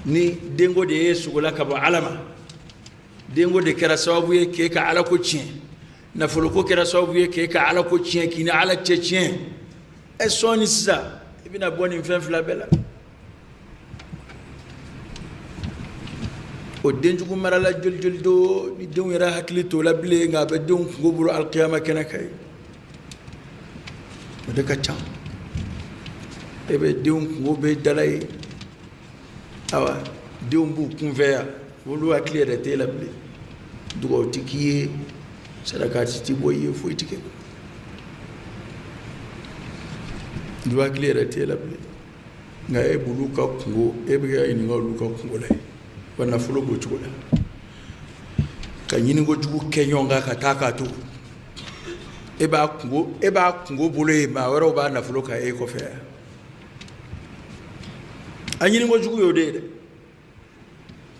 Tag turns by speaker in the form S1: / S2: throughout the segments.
S1: Ni denko de ye sogola ka bɔ ala ma, denko de kɛra sababu ye k'e ka ala ko tiɲɛ, nafoloko kɛra sababu ye k'e ka ala ko tiɲɛ, k'i ni ala cɛ tiɲɛ, ɛ sɔɔni sisan i bɛna bɔ nin fɛn fila bɛɛ la. O denjugu marala joli joli don ni denw yɛrɛ hakili t'o la bilen, nka a bɛ denw kungo bolo alikiyama kɛnɛ kan yen. O de ka ca. E bɛ denw kungo bɛ dala ye, awa denw b'u kunfɛ yan, olu hakili yɛrɛ t'e la bilen. Dugawu ti k'i ye, sarakati ti bɔ i ye, foyi ti kɛ. Olu hakili yɛrɛ t'e la bilen, nka e b'olu ka kungo, e bɛ ka ɲininka olu ka kungo la yen. Wa nafolo b'o cogo la, ka ɲiniko jugu kɛ ɲɔgɔn kan ka taa k'a to e b'a kungo bolo ye, maa wɛrɛw b'a nafolo kan e kɔfɛ yan. A ɲiniko jugu y'o de ye dɛ,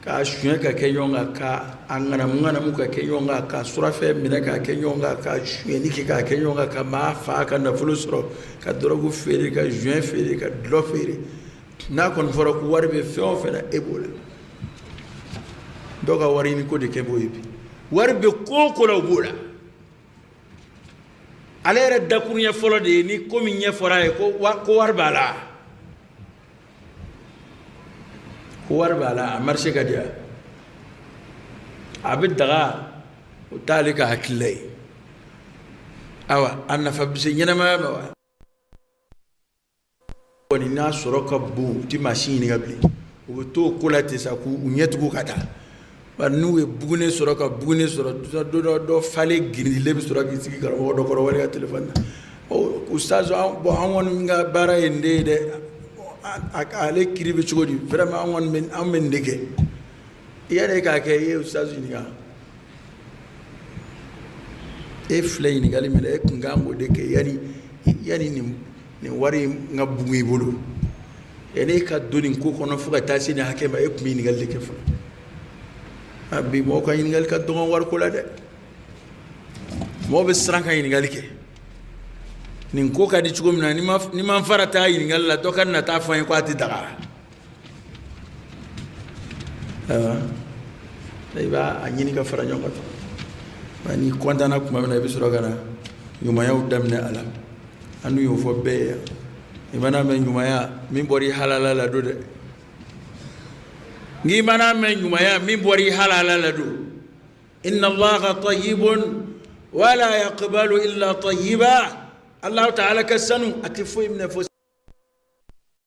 S1: k'a suɲɛ ka kɛ ɲɔgɔn kan, ka a ŋanamu ŋanamu ka kɛ ɲɔgɔn kan, ka surafɛn minɛ k'a kɛ ɲɔgɔn kan, ka suɲɛni kɛ k'a kɛ ɲɔgɔn kan, ka maa fa ka nafolo sɔrɔ, ka dɔrɔgu feere, ka joint feere, ka dɔlɔ feere. N'a kɔni fɔra ko wari bɛ fɛn o fɛn na, e b'o la. Dɔw ka wari ɲini ko de kɛ b'o ye bi. Wari bɛ ko o ko la, o b'o la. Ale yɛrɛ dakuruɲɛ fɔlɔ de ye ni ko min ɲɛfɔra a ye ko wari b'a la, ko wari b'a la, a marché ka di, a bɛ daga, o t'ale ka hakilila ye. Awa, a nafa bɛ se ɲɛnamaya ma wa? Kɔni n'a sɔrɔ ka bon, u tɛ maa si ɲininka bilen, u bɛ to o ko la ten sa, k'u ɲɛtugu ka taa. Bari n'u ye bugune sɔrɔ ka bugune sɔrɔ, don dɔ, dɔ falen girindilen bɛ sɔrɔ k'i sigi karamɔgɔ dɔ kɔrɔ wali ka téléphone na: "Ustaz, bon, an kɔni ka baara ye nin de ye dɛ, ale kiri bɛ cogo di? Vraiment, an kɔni bɛ, an bɛ nin de kɛ." Yanni e k'a kɛ, i ye ustaz ɲininka. E filɛ ɲininkali min na, e kun kan k'o de kɛ yanni nin wari in ka bugun i bolo. Yanni e ka don nin ko kɔnɔ fo ka taa se nin hakɛ ma, e tun bɛ ɲininkali de kɛ fɔlɔ. A bi mɔgɔw ka ɲininkali ka dɔgɔn wariko la dɛ. Mɔgɔw bɛ siran ka ɲininkali kɛ. Nin ko ka di cogo min na, ni ma fara taa ɲininkali la, dɔ ka na taa fɔ an ye ko a tɛ daga. I b'a ɲini ka fara ɲɔgɔn kan. N'i kɔntanna tuma min na, i bɛ sɔrɔ ka na ɲumanyaw daminɛ a la. An dun y'o fɔ bɛɛ ye yan. I mana mɛn ɲumanya min bɔra i halala la don dɛ, n'i mana mɛn ɲumanya min bɔra i halala la don. Inna Allaha tayyibun wala yaqbalu illa tayyiba. Allah ta'ala ka sanu, a tɛ foyi minɛ fo